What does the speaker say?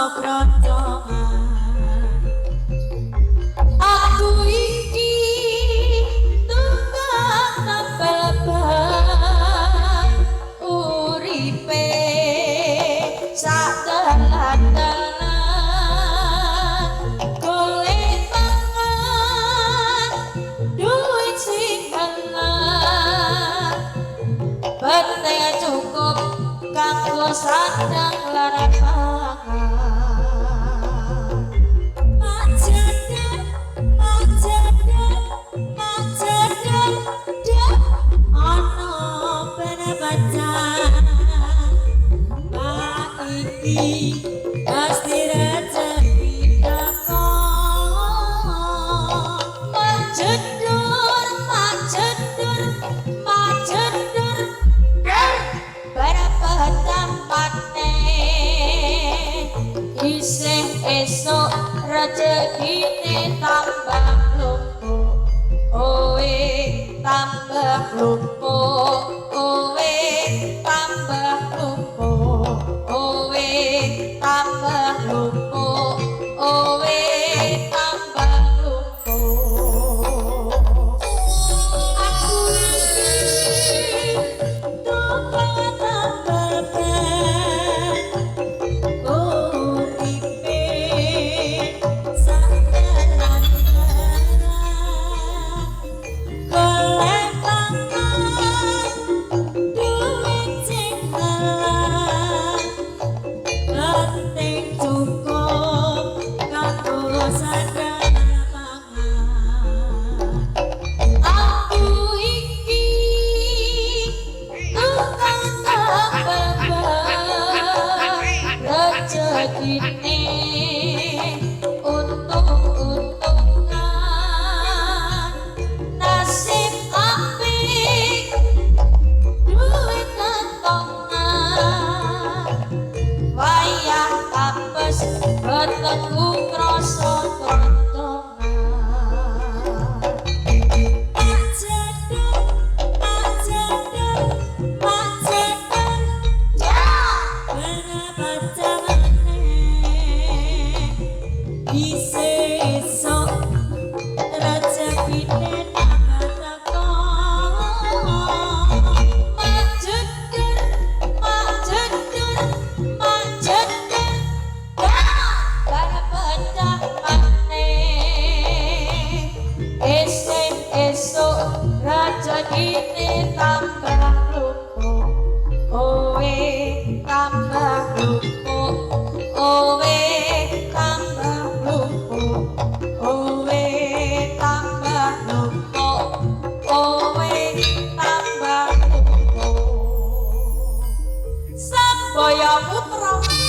Kroncongan. Aku iki tukang tambal ban, uripe sak dalan-dalan, golek pangan duit sing halal, penting cukup kanggo sandang lan pangan. Mak jedar, mak jedar, mak jedar, dak ana penebacan. Pak iki pasti rezeki teko. Mak jedar, mak jedar, mak jedar, dar barapatan maneh. Isih esuk rezekine tambah mlumpuk, owe tambah mlumpuk, owe tambah mlumpuk, owe tambah mlumpuk, owe tambah mlumpuk. Aku iki tukang tambal ban, uripe sak dalan-dalan, golek pangan duit sing halal, penting cukup kanggo sandang pangan. Aku iki tukang tambal ban, rezekine untung-untungan, nasib apik duit kentongan, wayah apes wetengku krasa kentongan. Mak jedar, mak jedar, mak jedar, ya berapa isih esuk rezekine tambah teko. Mak jedar, mak jedar, mak jedar, ya barapecah maneh. Isih esuk rezekine tambah mlumpuk, owe tambah mlumpuk, owe tambah mlumpuk, owe tambah mlumpuk, owe tambah mlumpuk. Samboyo Putra.